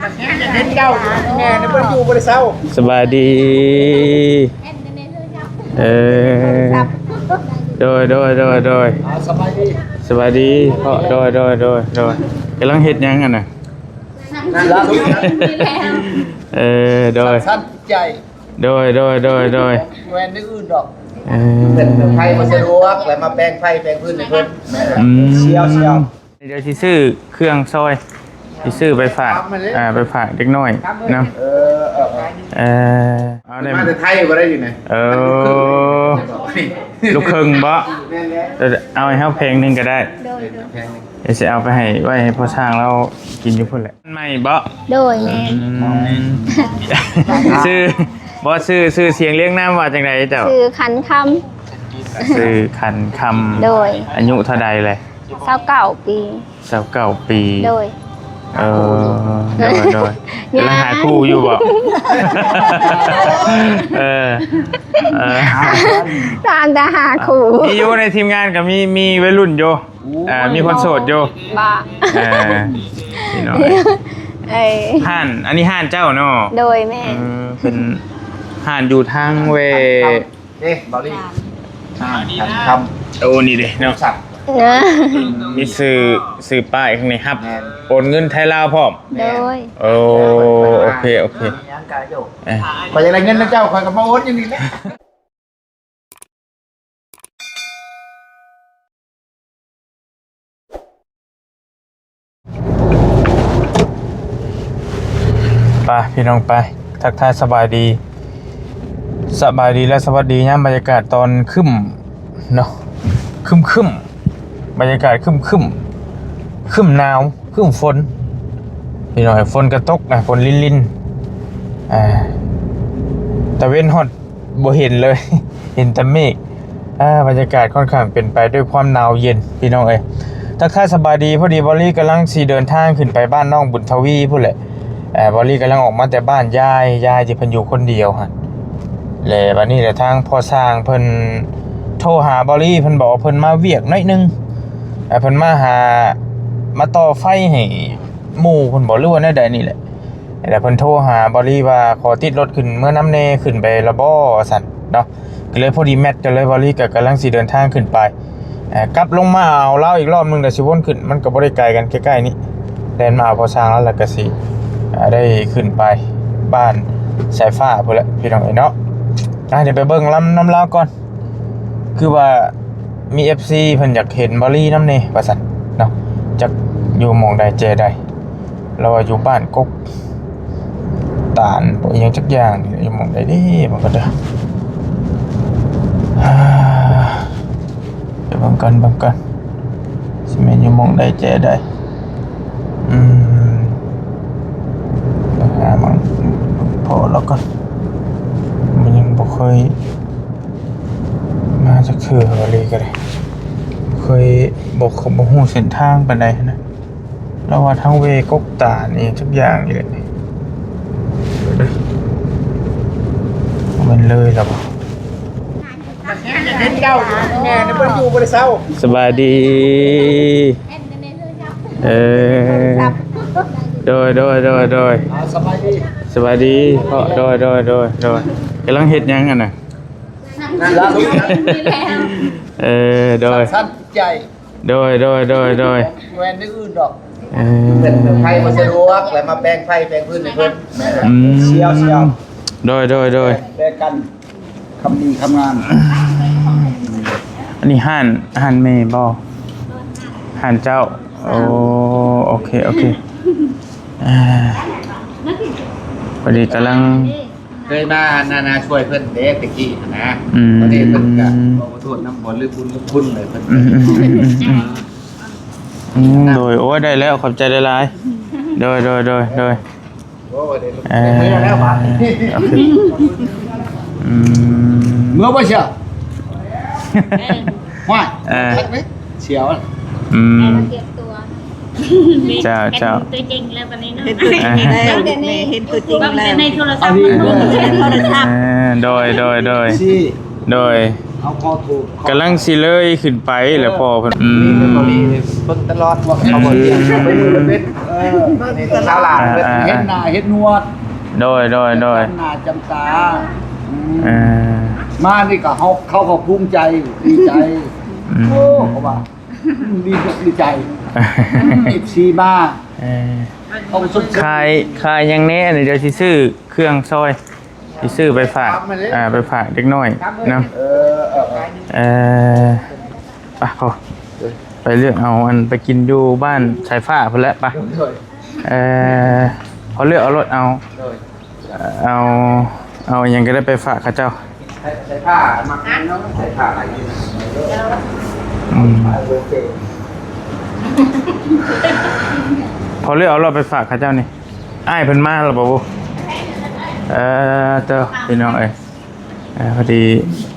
ເຫັນເຈົ້າ ແມ່ນີ້ບໍ່ໄດ້ຢູ່ບໍ່ໄດ້ເຊົາ. ສະບາຍດີ. ເອີ ໂດຍ ໂດຍ ໂດຍ ໂດຍ. ອ່າ ສະບາຍດີ ສະບາຍດີພໍ່. ໂດຍ ໂດຍ ໂດຍ ໂດຍ. ກຳລັງເຮັດຫຍັງຫັ້ນນະ? ນັ່ງ ເອີ ໂດຍ ສັນໆໃຈ. ໂດຍ ໂດຍ ໂດຍ ໂດຍ. ບໍ່ແມ່ນແນວອື່ນດອກ. ເອີ ເປັນໄຟບໍ່ສະດວກ ແລ້ວມາແປງໄຟແປງພື້ນໃຫ້ເພິ່ນ. ອືມ ສ່ຽວໆ. ດຽວຊິຊື້ເຄື່ອງຊ່ອຍ ຊິຊື້ໄປຝາກ ອ່າ ໄປຝາກເດັກນ້ອຍນຳ. ເອີ ເອີ ເອີ ເອີ ເອົາໄດ້ ມາແຕ່ໄທບໍ່ໄດ້ຢູ່ນີ້. ເອີ ລູກເຄິ່ງບໍ່? ແມ່ນແຫຼະ. ເອີ ເອົາໃຫ້ເຮົາແຜງໜຶ່ງກໍໄດ້. ໂດຍ ໂດຍ. ແຜງໜຶ່ງ ດຽວຊິເອົາໄປໃຫ້ ໄວ້ໃຫ້ພໍ່ຊ່າງລາວກິນຢູ່ພຸ້ນແຫຼະ. ໃໝ່ບໍ່? ໂດຍ ແມ່ນ. ອືມ ຊື່ ບໍ່ ຊື່ ຊື່ສຽງລຽງນາມວ່າຈັ່ງໃດເຈົ້າ? ຊື່ຂັນຄຳ. ຊື່ຂັນຄຳ. ໂດຍ. ອາຍຸເທົ່າໃດແຫຼະ? ຊາວເກົ້າປີ. ຊາວເກົ້າປີ. ໂດຍ. ເອີ ໂດຍ ໂດຍ. ກຳລັງຫາຄູ່ຢູ່ບໍ່? ເອີ ເອີ ຖາມແຕ່ຫາຄູ່. ມີຢູ່ ໃນທີມງານກໍມີ ມີໄວລຸ້ນຢູ່. ອ່າ ມີຄົນໂສດຢູ່. ບໍ່ ເອີ ພີ່ນ້ອງ. ເອີ ຮ້ານ ອັນນີ້ຮ້ານເຈົ້າເນາະ? ໂດຍ ແມ່ນ. ເອີ ເປັນຮ້ານຢູ່ທາງແວ ເດ້ ເບົາລີ ຮ້ານຂັນຄຳ. ໂອ້ ນີ້ເດ້ເນາະ. ມີຊື່ ຊື່ປ້າຍຂ້າງໃນຮັບ ແມ່ນ ໂອນເງິນໄທລາວພ້ອມ. ໂດຍ. ໂອ້ ໂອເຄ ໂອເຄ. ເອີ ຂ້ອຍຢາກໄດ້ເງິນນຳເຈົ້າ ຂ້ອຍກໍມາໂອນຢູ່ນີ້ແຫຼະ. ໄປພີ່ນ້ອງໄປ ທັກທາຍສະບາຍດີ ສະບາຍດີ ແລະ ສະຫວັດດີຍາມບັນຍາກາດຕອນຄຶ້ມເນາະ ຄຶ້ມໆ ບັນຍາກາດຄຶ້ມໆ ຄຶ້ມໜາວ ຄຶ້ມຝົນ ພີ່ນ້ອງ. ຝົນກໍຕົກນະ ຝົນລິນໆ ອ່າ ຕາເວັນຮອດ ບໍ່ເຫັນເລີຍ ເຫັນແຕ່ເມກ. ອ່າ ບັນຍາກາດຄ່ອນຂ້າງເປັນໄປດ້ວຍຄວາມໜາວເຢັນ ພີ່ນ້ອງເອີຍ. ທັກທາຍສະບາຍດີ ພໍດີເບົາລີກຳລັງຊິເດີນທາງຂຶ້ນໄປບ້ານນ້ອງບຸນທະວີພຸ້ນແຫຼະ. ເອີ ເບົາລີກຳລັງອອກມາແຕ່ບ້ານຍາຍ ຍາຍທີ່ເພິ່ນຢູ່ຄົນດຽວຫັ້ນ ແລະ ບັດນີ້ແຫຼະ ທາງພໍ່ຊ່າງເພິ່ນໂທຫາເບົາລີ ເພິ່ນບອກວ່າເພິ່ນມາວຽກໜ້ອຍໜຶ່ງ ເພິ່ນມາຫາ ມາຕໍ່ໄຟໃຫ້ໝູ່ເພິ່ນບໍ ຫຼືວ່າແນວໃດນີ້ແຫຼະ. ແລ້ວເພິ່ນໂທຫາເບົາລີວ່າ ຂໍຕິດລົດຂຶ້ນເມືອນຳແດ່ ຂຶ້ນໄປລະບໍ່ ວ່າຊັ້ນເນາະ. ກໍເລີຍພໍດີແມັດກັນເລີຍ ເບົາລີກໍກຳລັງຊິເດີນທາງຂຶ້ນໄປ ເອີ ກັບລົງມາເອົາລາວອີກລອບໜຶ່ງ ແລ້ວຊິວົນຂຶ້ນ ມັນກໍບໍ່ໄດ້ໄກກັນ ໃກ້ໆນີ້ ແລ່ນມາເອົາພໍ່ຊ່າງລາວ ແລ້ວກໍຊິ ເອີ ໄດ້ຂຶ້ນໄປບ້ານສາຍຟ້າພຸ້ນແຫຼະ ພີ່ນ້ອງເອີຍເນາະ. ອ່ະ ດຽວໄປເບິ່ງນຳ ນຳລາວກ່ອນ ຄືວ່າມີເອັຟຊີເພິ່ນຢາກເຫັນເບົາລີນຳແດ່ ວ່າຊັ້ນເນາະ. ຈັກຢູ່ໝ່ອງໃດແຈໃດ ລາວວ່າຢູ່ບ້ານກົກຕານ ບໍ່ອີ່ຫຍັງຈັກຢ່າງນີ້ ຢູ່ໝ່ອງໃດເດ້ ເບິ່ງກ່ອນເດີ ເບິ່ງກ່ອນ ເບິ່ງກ່ອນ ຊິແມ່ນຢູ່ໝ່ອງໃດແຈໃດ. ອືມ ໄປຫາໝ່ອງພໍລາວກ່ອນ ມັນຍັງບໍ່ເຄີຍມາຈັກເທື່ອ ວ່າເລີຍກໍໄດ້ ເຄີຍ ບໍ່ ບໍ່ຮູ້ເສັ້ນທາງປານໃດຫັ້ນນະ. ລາວວ່າທາງເວກົກຕານອີ່ຫຍັງຈັກຢ່າງນີ້ແຫຼະ ບໍ່ແມ່ນເລີຍລະບໍ່? ເຫັນເຈົ້າ ແມ່ນີ້ບໍ່ໄດ້ຢູ່ບໍ່ໄດ້ເຊົາ. ສະບາຍດີ. ເອີ ໂດຍ ໂດຍ ໂດຍ ໂດຍ. ອ່າ ສະບາຍດີ ສະບາຍດີພໍ່. ໂດຍ ໂດຍ ໂດຍ ໂດຍ. ກຳລັງເຮັດຫຍັງຫັ້ນນະ? ນັ່ງ ເອີ ໂດຍ ສັນໆໃຈ. ໂດຍ ໂດຍ ໂດຍ ໂດຍ. ບໍ່ແມ່ນແນວອື່ນດອກ. ເອີ ເປັນໄຟບໍ່ສະດວກ ແລ້ວມາແປງໄຟແປງພື້ນໃຫ້ເພິ່ນ. ອືມ ສ່ຽວໆ. ໂດຍ ໂດຍ ໂດຍ. ແປງກັນ ຄຳດີຄຳງາມ. ອັນນີ້ຮ້ານ ຮ້ານແມ່ບໍ່? ຮ້ານເຈົ້າ. ໂອ້ ໂອເຄ ໂອເຄ. ອ່າ ພໍດີກຳລັງ ເຄີຍມານານາຊ່ວຍເພິ່ນເດ້ ແຕ່ກີ້ນະ. ອືມ ບາດນີ້ເພິ່ນກະຂໍໂທດນຳ ບໍ່ລືມບຸນລືມຄຸນເລີຍເພິ່ນ. ອືມ ອືມ ໂດຍ. ໂອ້ຍ ໄດ້ແລ້ວ ຂອບໃຈຫຼາຍໆ. ໂດຍ ໂດຍ ໂດຍ ໂດຍ. ໂອ້ຍ ໄດ້ ເອີ ເມື່ອແລ້ວບາດນີ້. ໂອເຄ. ອືມ ເມື່ອບໍ່ເຊື່ອ? ເອີ ວ້າຍ ເອີ ຄັກເດ້ ສ່ຽວ. ອືມ ເອີ ເຮົາກຽມຕົວ. ເຈົ້າ ເຈົ້າ ເຫັນຕົວຈິງແລ້ວບັດນີ້ເນາະ. ເຫັນຕົວຈິງແລ້ວ ແມ່ເຫັນຕົວຈິງແລ້ວ ໃນໂທລະສັບ. ເອີ ໂດຍ ໂດຍ ໂດຍ ໂດຍ. ເຮົາຂໍໂທດ ກຳລັງຊິເລີຍຂຶ້ນໄປແຫຼະພໍ່ເພິ່ນ. ອືມ ເບິ່ງຕະຫຼອດວ່າເຂົາບໍ່ດຽງ ເອີ ເຫັນໜ້າເຫັນໜວດ ໂດຍ ໂດຍ ໂດຍ ຈຳໜ້າຈຳຕາ. ອືມ ເອີ ມານີ້ກໍເຮົາ ເຂົາກໍພູມໃຈ ດີໃຈ. ອືມ ໂອ້ ເຂົາວ່າ ອືມ ດີອົກດີໃຈ ເອັຟຊີມາ. ເອີ ຂາຍ ຂາຍຫຍັງແດ່? ດຽວຊິຊື້ເຄື່ອງຊ່ອຍ ຊິຊື້ໄປຝາກ ອ່າ ໄປຝາກເດັກນ້ອຍນຳ. ເອີ ເອີ ເອີ ໄປພໍ່ ໄປເລືອກເອົາ ອັນ ໄປກິນຢູ່ບ້ານສາຍຟ້າພຸ້ນແຫຼະ ໄປ. ເອີ ພໍເລືອກເອົາໂລດ ເອົາ ເອົາ ເອົາຫຍັງກໍໄດ້ໄປຝາກເຂົາເຈົ້າ. ໃສ່ຜ້າ ມັກເນາະ ໃສ່ຜ້າຫຼາຍຢູ່ນະ. ອືມ ພໍເລືອກເອົາໂລດໄປຝາກເຂົາເຈົ້ານີ້. ອ້າຍເພິ່ນມາແລ້ວບໍ່? ເອີ ເຈົ້າ ພີ່ນ້ອງເອີຍ ເອີ ພໍດີ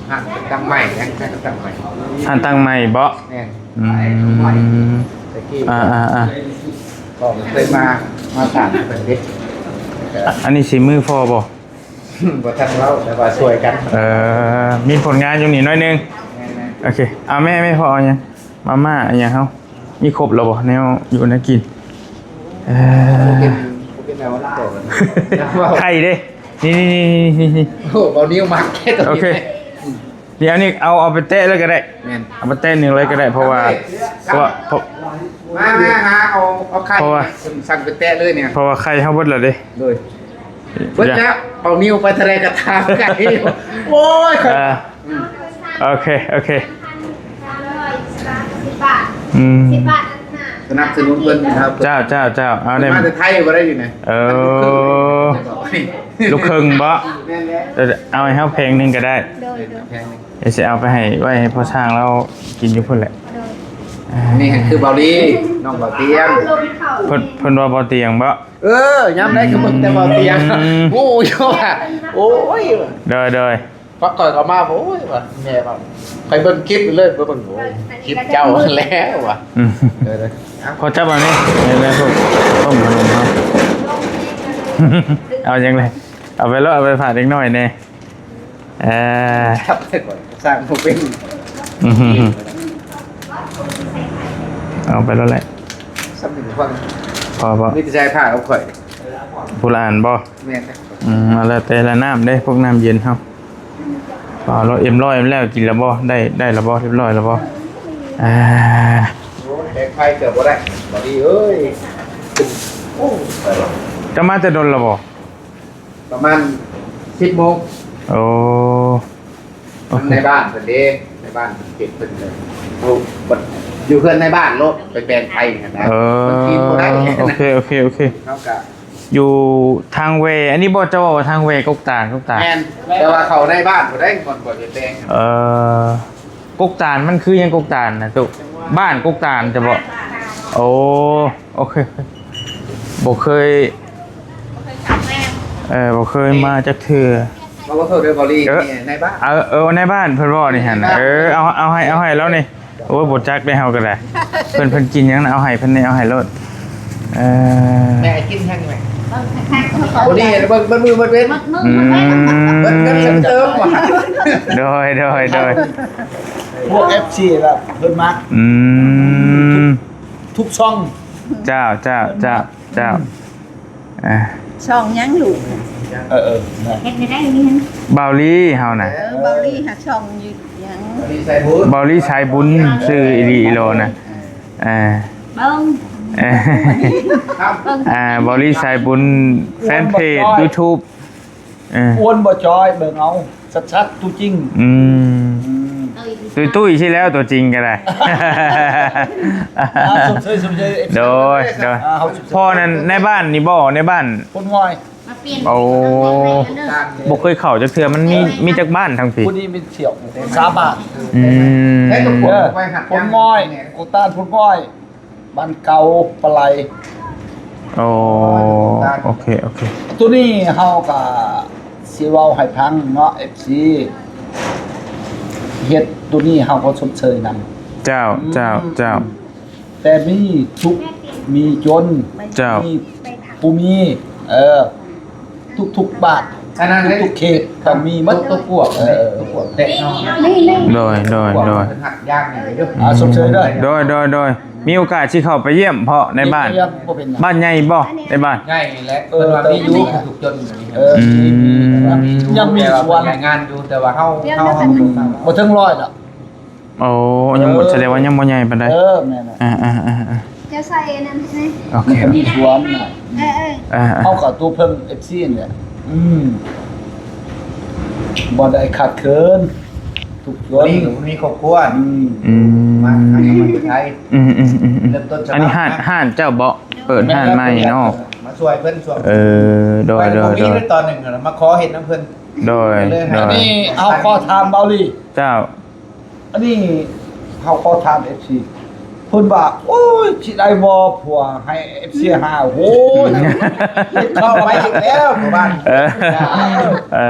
ຮ້ານຕັ້ງໃໝ່ ຮ້ານຕັ້ງໃໝ່ ຮ້ານຕັ້ງໃໝ່ບໍ? ແມ່ນ ອືມ ແຕ່ກີ້ ອ່າໆໆ ກໍເຄີຍມາ ມາຖາມເພິ່ນເດ້. ອັນນີ້ສີມືພໍ່ບໍ່? ບໍ່ທັນເວົ້າ ແຕ່ວ່າຊ່ວຍກັນ. ເອີ ມີຜົນງານຢູ່ນີ້ໜ້ອຍໜຶ່ງ. ແມ່ນໆ ໂອເຄ ເອົາແມ່ ແມ່ ພໍ່ເອົາຫຍັງ? ມາມ່າອີຫຍັງເຮົາ ມີຄົບແລ້ວບໍ່ ແນວຢູ່ແນວກິນ? ເອີ ບໍ່ເປັນ ບໍ່ເປັນແນວນັ້ນດອກ ໄຂ່ເດ້ ນີ້ໆໆໆ ໂອ້ ເບົານິ້ວມັກແທ້. ໂອເຄ ດຽວນີ້ເອົາ ເອົາໄປແຕະເລີຍກໍໄດ້. ແມ່ນ ເອົາໄປແຕະໜຶ່ງເລີຍກໍໄດ້ ເພາະວ່າ ເພາະວ່າ ມາ ມາຫາເອົາ ເອົາໄຂ່ ເພາະວ່າ ເພິ່ນສັ່ງໄປແຕະເລີຍນີ້ ເພາະວ່າໄຂ່ເຮົາເບິດແລ້ວເດ້. ໂດຍ ເບິດແລ້ວ ເອົານິ້ວໄປເທົ່າໃດກໍຖາມໄກ່. ໂອ້ຍ ເອີ ອືມ ໂອເຄ ໂອເຄ ອືມ ສະໜັບສະໜູນເພິ່ນນະຄັບ. ເຈົ້າ ເຈົ້າ ເຈົ້າ ເອົາໄດ້ ມາແຕ່ໄທບໍ່ໄດ້ຢູ່ນະ. ເອີ ລູກເຄິ່ງບໍ? ແມ່ນແລ້ວ ເອົາໃຫ້ເຮົາແຜງໜຶ່ງກໍໄດ້. ໂດຍ ໂດຍ ແຜງໜຶ່ງ ດຽວຊິເອົາໄປໃຫ້ ໄວ້ໃຫ້ພໍ່ຊ່າງລາວກິນຢູ່ພຸ້ນແຫຼະ. ໂດຍ ອັນນີ້ຄືເບົາລີ ນ້ອງເບົາຕຽງ ເພິ່ນ ເພິ່ນວ່າເບົາຕຽງບໍ? ເອີ ຍາມໃດກໍເບິ່ງແຕ່ເບົາຕຽງ. ອືມ ໂອ້ຍ ວ່າ ໂອ້ຍ ໂດຍ ໂດຍ ພັກກ່ອນເຂົ້າມາ ໂອ້ຍ ວ່າ ແມ່ວ່າ ໄປເບິ່ງຄລິບເລີຍ ໄປເບິ່ງ ໂອ້ຍ ຄລິບເຈົ້າແລ້ວວ່າ. ອືມ ເອີ ຂໍຈັບເອົານີ້ ນີ້ແຫຼະ ພວກຕົ້ມຂະໜົມເຮົາ ເອົາຫຍັງເລີຍ ເອົາໄປໂລດ ເອົາໄປຝາກເດັກນ້ອຍແດ່. ເອີ ຈັບໄດ້ກ່ອນ ສ້າງບໍ່ເປັນ. ອືມ ເອົາໄປໂລດແຫຼະ ສ່ຳນີ້ພໍ ພໍບໍ່? ມີແຕ່ໃສ່ຜ້າກັບຂ້ອຍ ຜູ້ລະອັນບໍ່? ແມ່ນແຫຼະ. ອືມ ເອົາແລ້ວແຕ່ລະນ້ຳເດ້ ພວກນ້ຳເຢັນເຮົາ. ເອົາໂລດ ເອັມຮ້ອຍ ແລ້ວ ກິນແລ້ວບໍ່? ໄດ້ ໄດ້ແລ້ວບໍ່? ຮຽບຮ້ອຍແລ້ວບໍ່? ອ່າ ໂອ້ ແດງໄຟເກືອບບໍ່ໄດ້ ບໍ່ດີເອີຍ. ໂອ້ ເຈົ້າມາແຕ່ດົນແລ້ວບໍ່? ປະມານສິບໂມງ. ໂອ້ ໂອເຄ ໃນບ້ານເພິ່ນເດ້ ໃນບ້ານເພິ່ນເກັບເພິ່ນເລີຍ. ຢູ່ເຮືອນໃນບ້ານໂລດ ໄປແປງໄຟຫັ້ນນະ. ເອີ ມັນກິນບໍ່ໄດ້. ໂອເຄ ໂອເຄ ໂອເຄ ເຮົາກະຢູ່ທາງແວ. ອັນນີ້ບໍ່ ເຈົ້າເວົ້າວ່າທາງແວກົກຕານ ກົກຕານ. ແມ່ນ ແຕ່ວ່າເຂົ້າໃນບ້ານບໍ່ໄດ້ ບ່ອນ ບ່ອນໄປແປງ. ເອີ ກົກຕານ ມັນຄືຫຍັງ ກົກຕານນະຕຸ? ບ້ານກົກຕານຈະບໍ່? ໂອ້ ໂອເຄ ບໍ່ເຄີຍ ບໍ່ເຄີຍມາຈັກເທື່ອ. ເວົ້າ ເວົ້າໂທດເດີ ເບົາລີ ເອີ ໃນບ້ານ ເອີ ເອີ ໃນບ້ານເພິ່ນເວົ້ານີ້ຫັ້ນ. ເອີ ເອົາ ເອົາໃຫ້ ເອົາໃຫ້ລາວນີ້. ໂອ້ຍ ບໍ່ຈັກເດ້ ເຮົາກໍໄດ້ ເພິ່ນ ເພິ່ນກິນຫຍັງນະ ເອົາໃຫ້ເພິ່ນນີ້ ເອົາໃຫ້ໂລດ. ເອີ ແມ່ກິນແຮງແມ່ ບໍ່ດີ ເບິ່ງ ເບິ່ງມື້ເບິ່ງເວັນ ອືມ ເບິ່ງເງິນເຕີມວ່າ. ໂດຍ ໂດຍ ໂດຍ ພວກເອັຟຊີລະເພິ່ນມັກ. ອືມ ທຸກຊ່ອງ. ເຈົ້າ ເຈົ້າ ເຈົ້າ ເຈົ້າ ອືມ ອ່າ ຊ່ອງຫຍັງລູກ? ເອີ ເອີ ເຮັດໄດ້ນີ້ຫັ້ນ ເບົາລີເຮົານະ. ເອີ ເບົາລີຫາຊ່ອງຢູ່ຫຍັງ? ເບົາລີສາຍບຸນ ຊື່ອີ່ຫຼີອີ່ຫຼໍນະ. ເອີ ເບິ່ງ ເອີ ເບິ່ງ ອ່າ ເບົາລີສາຍບຸນ ແຟນເພຈຢູທູບ. ເອີ ອ້ວນບໍ່ຈ້ອຍ ເບິ່ງເອົາ ຊັດໆ ຕົວຈິງ. ອືມ ອືມ ຕຸ້ຍໆ ຊີ້ແລ້ວ ຕົວຈິງກໍໄດ້. ອ່າ ຊົມເຊີຍ ຊົມເຊີຍ ໂດຍ ໂດຍ ອ່າ ເຮົາຊົມເຊີຍ. ພໍ່ນັ້ນໃນບ້ານນີ້ບໍ່? ໃນບ້ານໂພນງອຍ. ໂອ້ ບໍ່ເຄີຍເຂົ້າຈັກເທື່ອ ມັນມີ ມີຈັກບ້ານທາງພີ້? ຜູ້ນີ້ມີສ່ຽວ ສາມບ້ານ. ອືມ ເອີ ໂພນງອຍ ໂກຕານ ໂພນງອຍ. ບ້ານເກົ່າປາໄລ. ໂອ້ ໂອເຄ ໂອເຄ ໂຕນີ້ເຮົາກະຊິເວົ້າໃຫ້ຟັງເນາະ ເອັຟຊີ ເຮັດໂຕນີ້ເຮົາກໍຊົມເຊີຍນຳ. ເຈົ້າ ອືມ ເຈົ້າ ເຈົ້າ ແຕ່ມີທຸກມີຈົນ ເຈົ້າ ມີຜູ້ມີ ເອີ ທຸກໆ ບາດ ອັນນັ້ນເດ້ ທຸກເຂດຕ້ອງມີໝົດ ຕົວ ຕົວປວກ ເອີ ຕົວປວກແຕະເນາະ ໂດຍ ໂດຍ ໂດຍ ເພິ່ນຮັກຢ່າງນີ້ເດ້ ອ່າ ຊົມເຊີຍເດີ ໂດຍ ໂດຍ ໂດຍ ມີໂອກາດຊິເຂົ້າໄປຢ້ຽມເພາະໃນບ້ານ ເອີ ບໍ່ເປັນຫຍັງ ບ້ານໃຫຍ່ບໍ່ໃນບ້ານ ໃຫຍ່ແຫຼະ ເອີ ເພິ່ນວ່າມີຢູ່ ເອີ ທຸກຈົນ ເອີ ອືມ ຍັງມີ ແຕ່ວ່າ ສວນ ເພິ່ນລາຍງານຢູ່ ແຕ່ວ່າເຮົາ ເຮົາ ເຮົາບໍ່ເຖິງຮ້ອຍດອກ ໂອ້ ຍັງບໍ່ ເອີ ສະແດງວ່າຍັງບໍ່ໃຫຍ່ປານໃດ ເອີ ແມ່ນແຫຼະ ອ່າໆໆໆ ຈະໃສ່ອັນນັ້ນໃຫ້ ໂອເຄ ມັນກໍມີສວນນະ ເອີໆ ອ່າໆ ເຮົາກໍຕົວະເພິ່ງ ເອັຟຊີ ນີ້ແຫຼະ ອືມ ບໍ່ໄດ້ຂາດເຂີນ ທຸກຄົນ ມີ ມີຄອບຄົວ ອືມ ອືມ ມາໃຫ້ກຳລັງໃຈ ອືມໆໆໆ ເລີ່ມຕົ້ນສະເພາະ ອັນນີ້ຮ້ານ ຮ້ານເຈົ້າບໍ່ ເປີດຮ້ານໃໝ່ເນາະ ມາຊ່ວຍເພິ່ນຊ່ວງ ເອີ ໂດຍໆໆ ຕອນໜຶ່ງມາຂໍເຮັດນຳເພິ່ນ ໂດຍ ອັນນີ້ເຮົາຂໍຖາມເບົາລີ ເຈົ້າ ອັນນີ້ເຮົາຂໍຖາມ ເອັຟຊີ ເພິ່ນວ່າ ໂອ້ຍ ຊິໄດ້ບໍ່ຜົວໃຫ້ ເອັຟຊີ ຫາ ໂອ້ຍ ເຂົ້າໄປອີກແລ້ວ ບ້ານ ເອີ ເອີ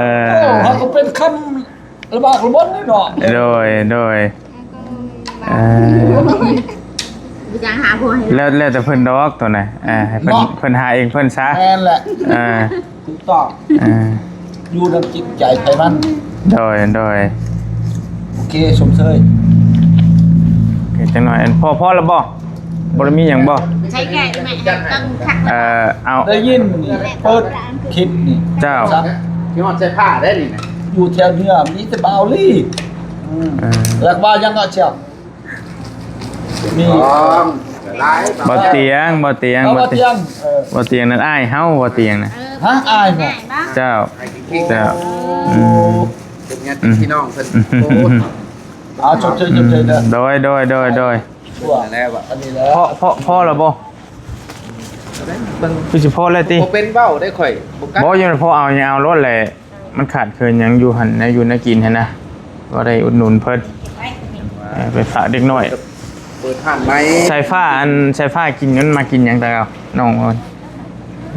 ໂອ້ ເຮົາກໍເປັນຄຳລະບາກລະບົນເນາະ ໂດຍ ໂດຍ ເອີ ບໍ່ຢາກຫາຜົວໃຫ້ ແລ້ວ ແລ້ວແຕ່ເພິ່ນດອກຕົວນັ້ນ ເອີ ໃຫ້ເພິ່ນ ເນາະ ເພິ່ນຫາເອງເພິ່ນຊະ ແມ່ນແຫຼະ ເອີ ຖືກຕ້ອງ ເອີ ຢູ່ນຳຈິດໃຈໃຜມັນ ໂດຍ ໂດຍ ໂອເຄ ຊົມເຊີຍ ໂອເຄ ຈັກໜ້ອຍ ອັນ ພໍ ພໍແລ້ວບໍ່? ບໍ່ໄດ້ມີຫຍັງບໍ່? ໃຊ້ແກ້ໄດ້ໄໝ? ເອີ ເອົາ ໄດ້ຍິນ ເປີດຄລິບນີ້ ເຈົ້າ ຊິຮອດໃສ່ຜ້າໄດ້ນີ້ນະ ຢູ່ແຖວເໜືອມີແຕ່ເບົາລີ ອືມ ເອີ ແລ້ວວ່າຍັງເອົາຈຽບ ມີ ບໍ່ຕຽງ ບໍ່ຕຽງ ເອີ ບໍ່ຕຽງ ບໍ່ຕຽງ ເອີ ບໍ່ຕຽງນັ້ນອ້າຍເຮົາ ບໍ່ຕຽງນະ ຮະ ອ້າຍບໍ່? ເຈົ້າ ເຈົ້າ ໂອ້ ອືມ ເປັນຍາດພີ່ນ້ອງເພິ່ນ ອືມ ໂອ້ ອ່າ ຊົມເຊີຍ ຊົມເຊີຍເດີ ໂດຍ ໂດຍ ໂດຍ ໂດຍ ອັນນີ້ແຫຼະ ພໍ ພໍ ພໍແລ້ວບໍ່? ເບິ່ງ ຄືຊິພໍແລ້ວຕິ ບໍ່ເປັນເວົ້າໄດ້ຂ້ອຍ ບໍ່ ບໍ່ ຍັງພໍເອົາ ຍັງເອົາໂລດແຫຼະ ມັນຂາດເຂີນຫຍັງຢູ່ຫັ້ນ ແນວຢູ່ແນວກິນຫັ້ນນະ ບໍ່ໄດ້ອຸດໜູນເພິ່ນ ເອີ ໄປຝາກເດັກນ້ອຍ ເປີດຮ້ານໃໝ່ ສາຍຟ້າ ອັນ ສາຍຟ້າກິນ ມັນມາກິນຫຍັງແຕ່ນ້ອງ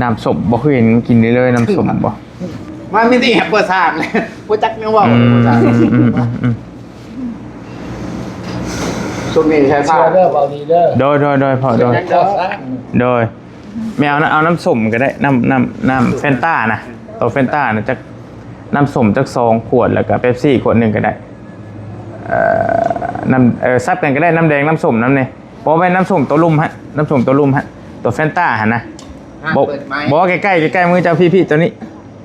ນ້ຳສົ້ມບໍ່ ຄືເຫັນກິນເລື້ອຍໆ ນ້ຳສົ້ມບໍ່ ມາມີແຕ່ແອບບໍ່ສ້າງ ບໍ່ຈັກແນວເວົ້າ ອືມ ບໍ່ສ້າງ ອືມ ອືມ ອືມ ຊ່ວງນີ້ໃຊ້ຜ້າ ເຊື່ອເດີ ເວົ້າດີເດີ ໂດຍ ໂດຍ ໂດຍ ພໍ່ ໂດຍ ໂດຍ ແມ່ເອົາ ເອົານ້ຳສົ້ມກໍໄດ້ ນ້ຳ ນ້ຳ ນ້ຳແຟນຕານະ ໂຕແຟນຕານະ ຈັກ ນ້ຳສົ້ມຈັກສອງຂວດ ແລ້ວກໍເປັບຊີຂວດໜຶ່ງກໍໄດ້ ເອີ ນ້ຳ ເອີ ສັບກັນກໍໄດ້ ນ້ຳແດງ ນ້ຳສົ້ມ ນ້ຳນີ້ ບໍ່ແມ່ນ ນ້ຳສົ້ມໂຕລຸ່ມຫັ້ນ ນ້ຳສົ້ມໂຕລຸ່ມຫັ້ນ ໂຕແຟນຕາຫັ້ນນະ ບໍ່ ບໍ່ ໃກ້ໆ ໃກ້ໆ ມືເຈົ້າ ພີ້ໆ ໂຕນີ້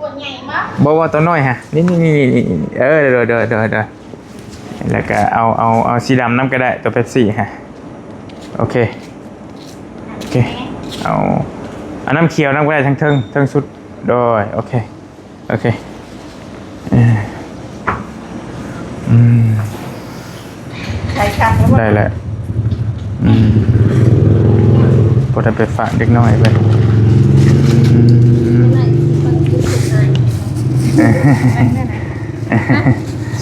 ຂວດໃຫຍ່ບໍ່? ບໍ່ ບໍ່ ໂຕນ້ອຍຫະ ນີ້ໆ ເອີ ໂດຍ ໂດຍ ໂດຍ ໂດຍ ແລ້ວກໍເອົາ ເອົາ ເອົາສີດຳນຳກໍໄດ້ ໂຕເປັບຊີຫະ ໂອເຄ ໂອເຄ ເອົາ ເອົານ້ຳຂຽວນຳກໍໄດ້ ທາງເທິງ ເທິງສຸດ ໂດຍ ໂອເຄ ໂອເຄ ເອີ ອືມ ໃສ່ຄັກແລ້ວບໍ່? ໄດ້ແລ້ວ ອືມ ບໍ່ໄດ້ໄປຝາກເດັກນ້ອຍເພິ່ນ ອືມ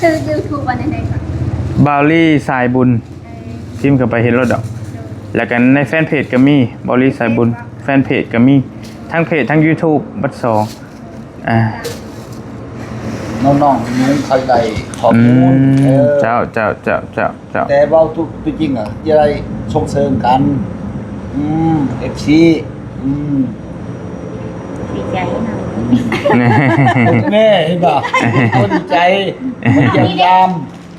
ຊື່ຢູທູບອັນໃດ? ບ່າວລີສາຍບຸນ ເອີ ພິມເຂົ້າໄປເຫັນໂລດດອກ ໂດຍ ແລ້ວກໍໃນແຟນເພຈກໍມີ ບ່າວລີສາຍບຸນ ແຟນເພຈກໍມີ ທັງເພຈ ທັງຢູທູບ ເບິດສອງ ອ່າ ນ້ອງໆ ໜູເຂົາໄດ້ຂໍ້ມູນ ອືມ ເອີ ເຈົ້າ ເຈົ້າ ເຈົ້າ ເຈົ້າ ເຈົ້າ ແຕ່ເວົ້າຕົວ ຕົວຈິງອະ ຈະໄດ້ສົ່ງເສີມກັນ ອືມ ເອັຟຊີ ອືມ ດີໃຈນະ ແນ່ ເຫັນບໍ່ ດີໃຈ ມາຢ້ຽມຢາມ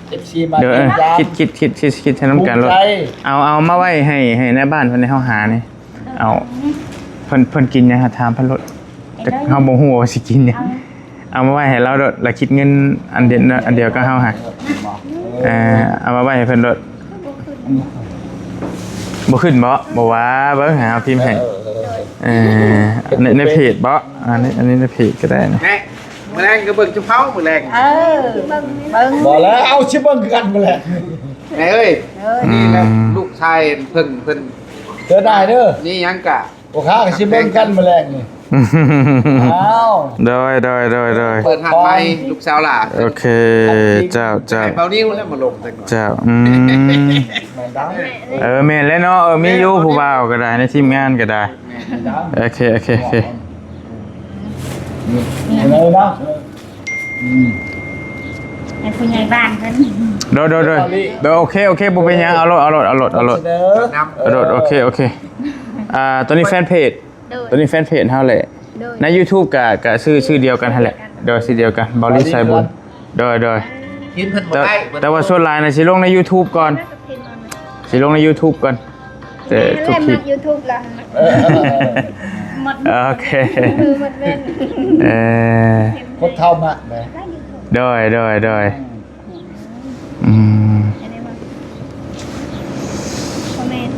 ເອັຟຊີ ມາ ເດີ ຢ້ຽມຢາມ ຄິດ ຄິດ ຄິດ ຄິດ ຄິດໃຫ້ນຳກັນໂລດ ເອົາ ເອົາມາໄວ້ໃຫ້ ໃຫ້ນາຍບ້ານເພິ່ນ ໃຫ້ເຮົາຫານີ້ ເອົາ ເພິ່ນ ເພິ່ນກິນຫຍັງ ຖາມເພິ່ນໂລດ ເອົາ ເຮົາບໍ່ຮູ້ວ່າຊິກິນຫຍັງ ເອົາມາໄວ້ໃຫ້ລາວໂລດ ລະຄິດເງິນອັນດຽວ ອັນດຽວກັບເຮົາຫາ ເອີ ເອົາມາໄວ້ໃຫ້ເພິ່ນໂລດ ບໍ່ຂຶ້ນບໍ່? ບໍ່ວ່າ ເບິ່ງ ໃຫ້ເຮົາພິມໃຫ້ ເອີ ໃນ ໃນເພຈບໍ່? ອັນນີ້ ອັນນີ້ໃນເພຈກໍໄດ້ນະ ແມ່ ມື້ແລງກໍເບິ່ງຈຸເຮົາມື້ແລງ ເອີ ເບິ່ງ ບໍ່ແລ້ວ ເອົາ ຊິເບິ່ງຄືກັນມື້ແລງ ແມ່ເອີຍ ເອີ ນີ້ແຫຼະ ອືມ ລູກຊາຍເພິ່ນ ເພິ່ນ ເດີໄດ້ເດີ ນີ້ຫຍັງກະ ໂອຄາ ຊິເບິ່ງກັນມື້ແລງນີ້ ອ້າວ ໂດຍ ໂດຍ ໂດຍ ໂດຍ ເປີດຮ້ານໃໝ່ ລູກສາວຫຼ້າ ໂອເຄ ເຈົ້າ ເຈົ້າ ໃຫ້ເບົານິວແລ້ວມາລົງຈັກໜ້ອຍ ເຈົ້າ ອືມ ແມ່ນດາ ເອີ ແມ່ນແລ້ວເນາະ ເອີ ມີຢູ່ຜູ້ບ່າວກໍໄດ້ ໃນທີມງານກໍໄດ້ ແມ່ນດາ ໂອເຄ ໂອເຄ ໂອເຄ ນີ້ ນີ້ເລີຍເນາະ ອືມ ໃຫ້ຜູ້ໃຫຍ່ບ້ານເພິ່ນ ໂດຍ ໂດຍ ໂດຍ ໂດຍ ໂອເຄ ໂອເຄ ບໍ່ເປັນຫຍັງ ເອົາໂລດ ເອົາໂລດ ເອົາໂລດ ເອົາໂລດ ເອົາໂລດ ໂອເຄ ໂອເຄ ອ່າ ຕົວນີ້ແຟນເພຈ ໂດຍ ຕົວນີ້ແຟນເພຈເຮົາແຫຼະ ໂດຍ ໃນຢູທູບກໍ ກໍຊື່ ຊື່ດຽວກັນຫັ້ນແຫຼະ ໂດຍ ຊື່ດຽວກັນ ເບົາລີສາຍບຸນ. ໂດຍ ໂດຍ ເຫັນເພິ່ນບໍ່ໄດ້ ແຕ່ ແຕ່ວ່າສ່ວນຫຼາຍນະ ຊິລົງໃນ YouTube ກ່ອນ ຊິລົງໃນ YouTube ກ່ອນ ແຕ່ທຸກຄລິບ YouTube ລະ ເອີ ໂອເຄ ເອີ ຄົນເຖົ້າມັກເດ້ ໂດຍ ໂດຍ ໂດຍ ອືມ ອັນນີ້ບໍ່ ບໍ່ແມ່ນ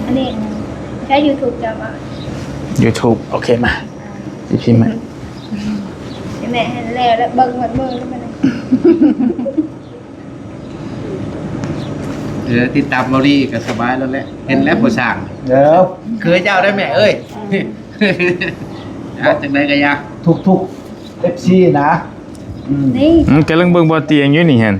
ອັນນີ້ໃຊ້ YouTube ເຈົ້າບໍ່ YouTube ໂອເຄ ມາ ຊິພິມໃຫ້ ໃຫ້ແມ່ເຫັນແລ້ວ ແລ້ວເບິ່ງໝົດມື້ແລ້ວມັນ ເອີ ຕິດຕາມເບົາລີກໍສະບາຍແລ້ວແຫຼະ ເຫັນແລ້ວຜູ້ສ້າງ ເອີ ຄືເຈົ້າໄດ້ແມ່ເອີຍ ອ່າ ຈັ່ງໃດກໍຢ່າ ທຸກໆ ເອັຟຊີ ນະ ອືມ ນີ້ ອືມ ກຳລັງເບິ່ງບໍ່ຕຽງຢູ່ນີ້ຫັ້ນ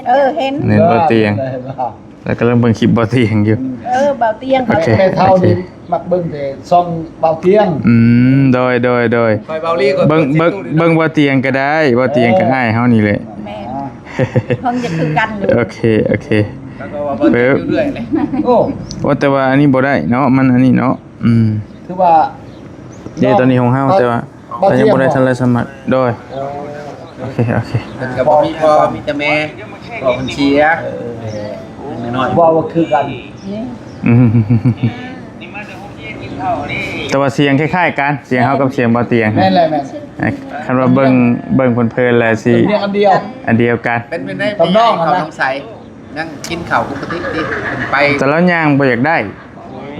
ເອີ ເຫັນ ເຫັນບໍ່ຕຽງ ເອີ ເຫັນແລ້ວ ແລ້ວກຳລັງເບິ່ງຄລິບບໍ່ຕຽງຢູ່ ເອີ ເບົາຕຽງ ໂອເຄ ແມ່ເຖົ້ານີ້ມັກເບິ່ງແຕ່ຊ່ອງເບົາຕຽງ ອືມ ໂດຍ ໂດຍ ໂດຍ ຂ້ອຍເບົາລີກໍ ເບິ່ງ ເບິ່ງ ເບິ່ງບໍ່ຕຽງກໍໄດ້ ບໍ່ຕຽງກໍອ້າຍເຮົານີ້ແຫຼະ ແມ່ນ ເພິ່ນຈະຄືກັນຢູ່ ໂອເຄ ໂອເຄ ແລ້ວກໍວ່າບໍ່ຕຽງຢູ່ເລື້ອຍເລີຍ ໂອ້ ໂອ້ ແຕ່ວ່າອັນນີ້ບໍ່ໄດ້ເນາະ ມັນອັນນີ້ເນາະ ອືມ ຄືວ່າ ເດ້ ຕອນນີ້ຂອງເຮົາ ແຕ່ວ່າ ເຮົາຍັງບໍ່ໄດ້ທັນໄດ້ສະໝັກ ໂດຍ ໂອເຄ ໂອເຄ ເພິ່ນກໍບໍ່ມີພໍ່ ມີແຕ່ແມ່ ພໍ່ເພິ່ນເສຍ ເອີ ນ້ອຍໆ ເວົ້າວ່າຄືກັນ ອືມ ແຕ່ວ່າສຽງຄ້າຍໆກັນ ສຽງເຮົາກັບສຽງເບົາຕຽງ ແມ່ນແຫຼະ ແມ່ນ ຄັນວ່າເບິ່ງ ເບິ່ງເພີນໆແລ້ວຊິ ສຽງອັນດຽວ ອັນດຽວກັນ ເປັນໄປໄດ້ ທຳນອງນັ້ນນະ ນ້ອງໃສ ຍັງກິນເຂົ້າປົກກະຕິຕິ ໄປ ແຕ່ລາວຍ່າງບໍ່ຢາກໄດ້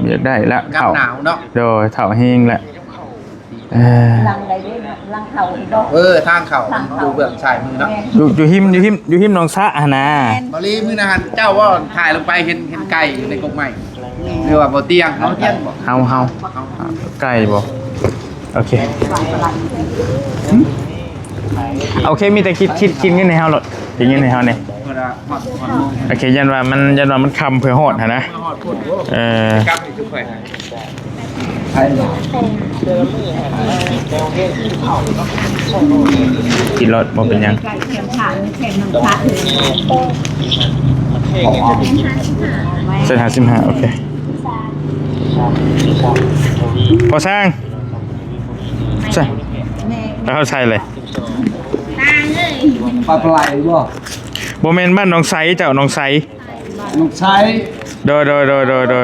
ບໍ່ຢາກໄດ້ລະ ເຖົ້າ ກັບໜາວເນາະ ໂດຍ ເຖົ້າແຮງລະ ເອີ ຫຼັງໃດເດ້ ຫຼັງເຂົ້າອີກບໍ່ ເອີ ທາງເຂົ້າ ທາງເຂົ້າ ຢູ່ເບື້ອງຊ້າຍມືເນາະ ແມ່ນ ຢູ່ ຢູ່ຮິມ ຢູ່ຮິມ ຢູ່ຮິມໜອງສະຫັ້ນນະ ແມ່ນ ເບົາລີ ມື້ນັ້ນເຈົ້າວ່າຖ່າຍລົງໄປເຫັນ ເຫັນໄກ່ຢູ່ໃນກົກໄມ້ ຫຼືວ່າບໍ່ຕຽງ ເຮົາຕຽງບໍ່ ເຮົາ ເຮົາ ເຮົາ ໄກ່ບໍ່ ໂອເຄ ໂອເຄ ມີແຕ່ຄິດ ຄິດ ຄິດເງິນໃຫ້ເຮົາໂລດ ຄິດເງິນໃຫ້ເຮົາແດ່ ໂອເຄ ຢ້ານວ່າມັນ ຢ້ານວ່າມັນຄ່ຳເພື່ອຮອດຫັ້ນນະ ເອີ ກິນໂລດ ບໍ່ເປັນຫຍັງ ເສັດຫ້າສິບຫ້າ ໂອເຄ ພໍສ້າງ ໃສ່ ເອົາໃສ່ເລີຍ ປາປະໄຫຼບໍ່? ບໍ່ແມ່ນ ບ້ານໜອງໄຊເຈົ້າ ໜອງໄຊ ໜອງໄຊ ໂດຍ ໂດຍ ໂດຍ ໂດຍ ເອີ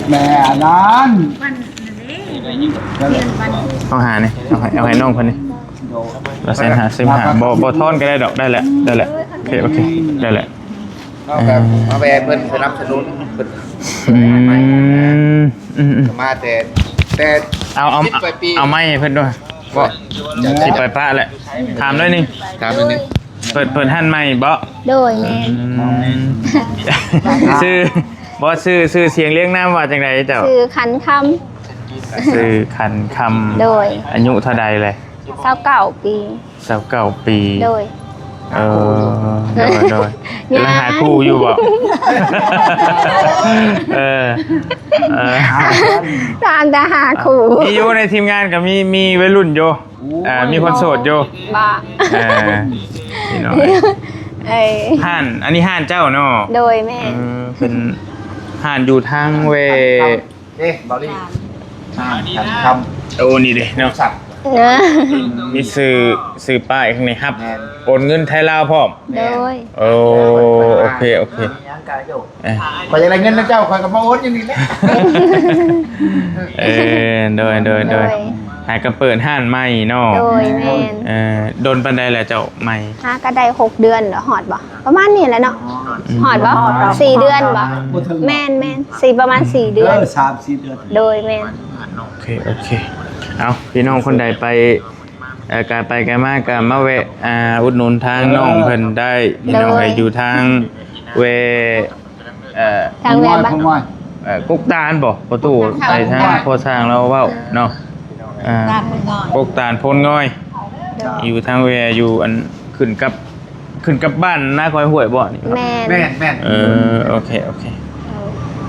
ແມ່ອັນນັ້ນ ເອົາຫານີ້ ເອົາໃຫ້ ເອົາໃຫ້ນ້ອງເພິ່ນນີ້ ລະແສນຫ້າສິບຫ້າ ບໍ່ ບໍ່ທອນກໍໄດ້ດອກ ໄດ້ແຫຼະ ໄດ້ແຫຼະ ໂອເຄ ໂອເຄ ໄດ້ແຫຼະ ເຮົາກໍມາແວ່ເພິ່ນສະໜັບສະໜູນເພິ່ນ ອືມ ອືມ ອືມ ມາແຕ່ ແຕ່ ເອົາ ເອົາ ສິບປາຍປີ ເອົາໄມໃຫ້ເພິ່ນດ້ວຍ ບໍ່ ຊິໄປປະແຫຼະ ຖາມໜ້ອຍໜຶ່ງ ຖາມໜ້ອຍໜຶ່ງ ເປີດ ເປີດຮ້ານໃໝ່ບໍ່? ໂດຍ ແມ່ນ ອືມ ຊື່ ບໍ່ ຊື່ ຊື່ສຽງລຽງນາມວ່າຈັ່ງໃດເຈົ້າ? ຊື່ຂັນຄຳ ຊື່ຂັນຄຳ ໂດຍ ອາຍຸເທົ່າໃດແຫຼະ? ຊາວເກົ້າປີ ຊາວເກົ້າປີ ໂດຍ ເອີ ໂດຍ ໂດຍ ກຳລັງຫາຄູ່ຢູ່ບໍ່? ເອີ ເອີ ຖາມແຕ່ຫາຄູ່ ມີຢູ່ໃນທີມງານກໍມີ ມີໄວລຸ້ນຢູ່ ອ່າ ມີຄົນໂສດຢູ່ ບໍ່ ເອີ ພີ່ນ້ອງເອີຍ ຮ້ານ ອັນນີ້ຮ້ານເຈົ້າເນາະ? ໂດຍ ແມ່ນ ເອີ ເປັນຮ້ານຢູ່ທາງແວ ເດ້ ເບົາລີ ອ່າ ຄຳ ໂອ້ ນີ້ເດ້ເນາະ ມີຊື່ ຊື່ປ້າຍຂ້າງໃນ ຮັບ ແມ່ນ ໂອນເງິນໄທລາວພ້ອມ ໂດຍ ໂອ້ ໂອເຄ ໂອເຄ ຍັງກາຢູ່ ເອີ ຂ້ອຍຢາກໄດ້ເງິນນຳເຈົ້າ ຂ້ອຍກໍມາໂອນຢູ່ນີ້ແຫຼະ ເອີ ໂດຍ ໂດຍ ໂດຍ ໂດຍ ຫາກໍເປີດຮ້ານໃໝ່ເນາະ ໂດຍ ແມ່ນ ເອີ ດົນປານໃດແລ້ວເຈົ້າໃໝ່? ຫາກໍໄດ້ຫົກເດືອນ ຮອດບໍ່? ປະມານນີ້ແຫຼະເນາະ ຮອດບໍ່? ສີ່ເດືອນບໍ່? ບໍ່ເຖິງ ແມ່ນໆ ສີ່ ປະມານສີ່ເດືອນ ເອີ ສາມສີ່ເດືອນ ໂດຍ ແມ່ນ ໂອເຄ ໂອເຄ ເອົາ ພີ່ນ້ອງຄົນໃດໄປ ເອີ ກາຍໄປກາຍມາກໍມາແວະ ອ່າ ອຸດໜູນທາງ ເອີ ນ້ອງເພິ່ນໄດ້ ໂດຍ ພີ່ນ້ອງເອີຍ ຢູ່ທາງແວະ ເອີ ທາງແວະບ້ານ ເອີ ກົກຕານບໍ່ ພໍ່ຕູ້ ໄອ້ທາງພໍ່ຊ່າງລາວເວົ້າເນາະ ເອີ ກົກຕານໂພນງອຍ ໂດຍ ຢູ່ທາງແວະ ຢູ່ອັນ ຂຶ້ນກັບ ຂຶ້ນກັບບ້ານນາຄອຍຫ້ວຍບໍ່ນີ້? ແມ່ນ ແມ່ນ ແມ່ນ ເອີ ໂອເຄ ໂອເຄ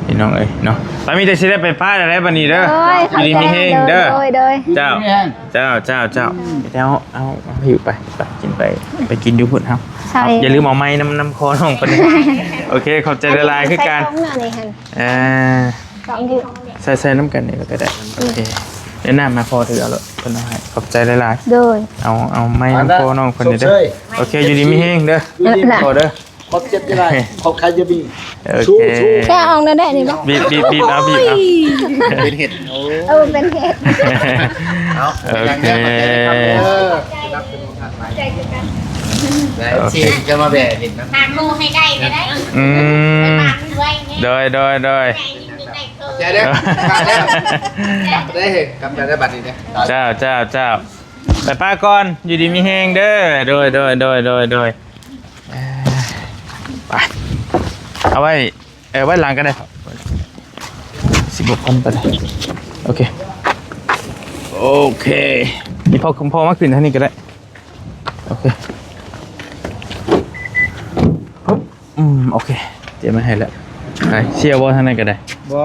ເອີ ພີ່ນ້ອງເອີຍເນາະ ປາມີແຕ່ຊິໄດ້ໄປປະແລ້ວບັດນີ້ເດີ ໂດຍ ຢູ່ດີມີແຮງເດີ ໂດຍ ໂດຍ ເຈົ້າ ເຈົ້າ ເຈົ້າ ເຈົ້າ ເອົາ ເອົາ ເອົາ ຫິ້ວໄປ ໄປກິນໄປ ໄປກິນຢູ່ພຸ້ນເຮົາ ຢ່າລືມເອົາໄມ້ນຳ ນຳຄໍນ້ອງເພິ່ນ ໂອເຄ ຂອບໃຈຫຼາຍໆຄືກັນ ເອີ ໃສ່ ໃສ່ນຳກັນນີ້ກໍໄດ້ ໂອເຄ ແນະນຳມາພໍຖືເອົາໂລດ ເພິ່ນເອົາໃຫ້ ຂອບໃຈຫຼາຍໆ ໂດຍ ເອົາ ເອົາໄມ້ນຳພໍ່ນ້ອງເພິ່ນນີ້ເດີ ໂອເຄ ຢູ່ດີມີແຮງເດີ ຢູ່ດີມີແຮງ ຂໍເດີ ຄວາມເຈັບຈະໄດ້ ຄວາມໄຂ້ຈະມີ ໂອເຄ ສູ້ໆ ແກະອອກແລ້ວໄດ້ນີ້ບໍ່ ບີບໆໆ ເອົາ ບີບເອົາ ເປັນເຫັດ ໂອ້ ເອີ ເປັນເຫັດ ເອົາ ໂອເຄ ເອີ ແລ້ວຊິຈະມາແບະເຫັດນຳ ຫາໂມໃຫ້ໄດ້ກໍໄດ້ ອືມ ໂດຍ ໂດຍ ໂດຍ ໃຈເດີ ກັບແລ້ວ ໄດ້ເຫັດ ກັບແລ້ວ ໄດ້ບັດນີ້ເດີ ເຈົ້າ ເຈົ້າ ເຈົ້າ ໄປປ້າກ່ອນ ຢູ່ດີມີແຮງເດີ ໂດຍ ໂດຍ ໂດຍ ໂດຍ ໂດຍ ເອີ ໄປ ເອົາໄວ້ ເອີ ໄວ້ຫຼັງກໍໄດ້ ສິບຫົກພັນໄປເລີຍ ໂອເຄ ໂອເຄ ນີ້ພໍ່ ພໍ່ມາຂຶ້ນທາງນີ້ກໍໄດ້ ໂອເຄ ອືມ ໂອເຄ ຕຽມໄວ້ໃຫ້ແລ້ວ ໄປ ເຊຍບໍ່ທາງນັ້ນກໍໄດ້ ບໍ່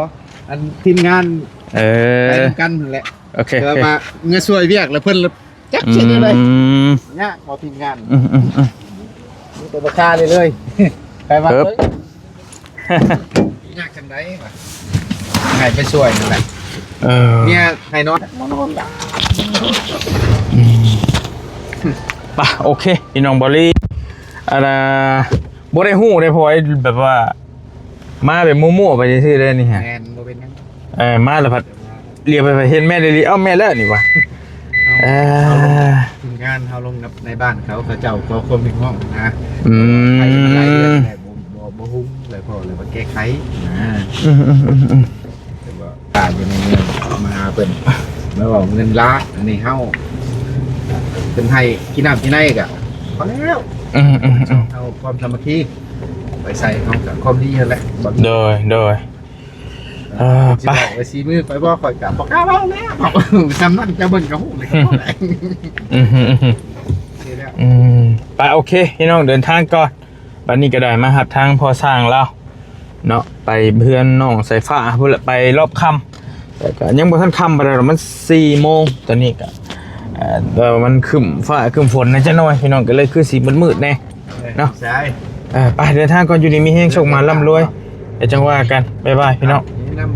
ອັນທີມງານ ເອີ ໄປນຳກັນຫັ້ນແຫຼະ ໂອເຄ ແຕ່ວ່າ ໂອເຄ ມາເມືອຊ່ວຍວຽກ ແລ້ວເພິ່ນ ຈັກຊິແນວໃດ ອືມ ຍາກບໍ່ທີມງານ ອືມໆໆ ມີແຕ່ບໍ່ຄ່າເລີຍໆ ໄປວ່າ ເອີ ເອີຍ ຍາກຈັ່ງໃດວະ ໃຫ້ໄປຊ່ວຍນັ້ນແຫຼະ ເອີ ເມຍໃຫ້ນອນ ບໍ່ນອນລະ ອືມ ໄປ ໂອເຄ ພີ່ນ້ອງບອລລີ ອັນນ່າ ບໍ່ໄດ້ຮູ້ເດ້ ເພາະວ່າແບບວ່າ ມາແບບມົ້ວໆໄປຊື່ໆເດ້ນີ້ຮະ ແມ່ນ ບໍ່ເປັນຫຍັງ ເອີ ມາແລ້ວພັດ ຫຼຽວໄປ ໄປເຫັນແມ່ນອີ່ຫຼີ ເອົ້າ ແມ່ນແລ້ວນີ້ຫວາ ເອີ ເຮົາລົງ ເອີ ທີມງານເຮົາລົງກັບນາຍບ້ານເຂົາ ເຂົາເຈົ້າຂໍຄວາມຮຽກຮ້ອງນະ ອືມ ໄປຫຼາຍເດືອນແລ້ວ ບໍ່ ບໍ່ ບໍ່ຮຸ່ງເລີຍ ພໍເລີຍວ່າແກ້ໄຂນະ ອືມໆໆໆ ແຕ່ວ່າຕາຍຢູ່ໃນເມືອງ ມາຫາເພິ່ນ ມາເວົ້າເງິນລ້ານ ອັນນີ້ເຮົາ ເພິ່ນໃຫ້ກິນນ້ຳກິນໃນກະພໍແລ້ວ ອືມໆໆ ເຮົາຄວາມສາມັກຄີ ໄປໃສເຮົາກະຄວາມດີຫັ້ນແຫຼະ ໂດຍ ໂດຍ ເອີ ໄປ ຊິບອກວ່າສີມືຂ້ອຍບໍ່ ຂ້ອຍກະບໍ່ກ້າເວົ້າແລ້ວ ສ່ຳນັ້ນເຈົ້າເບິ່ງກໍຮູ້ເລີຍ ອືມ ອືມ ອືມ ໄປ ໂອເຄ ພີ່ນ້ອງເດີນທາງກ່ອນ ບັດນີ້ກໍໄດ້ມາຮັບທາງພໍ່ຊ່າງລາວເນາະ ໄປເຮືອນນ້ອງສາຍຟ້າພຸ້ນລະ ໄປລອບຄ່ຳ ແຕ່ກໍຍັງບໍ່ທັນຄ່ຳປານໃດດອກ ມັນສີ່ໂມງ ຕອນນີ້ກໍ ເອີ ແຕ່ວ່າມັນຄຶ້ມຟ້າຄຶ້ມຝົນແດ່ຈັກໜ້ອຍ ພີ່ນ້ອງ ກໍເລີຍຄືຊິມືດໆແດ່ເນາະ ເອີ ໄປເດີນທາງກ່ອນ ຢູ່ດີມີແຮງ ໂຊກໝານລ່ຳລວຍ ແລ້ວຈັ່ງວ່າກັນ ບາຍບາຍ ພີ່ນ້ອງ ແນະນຳ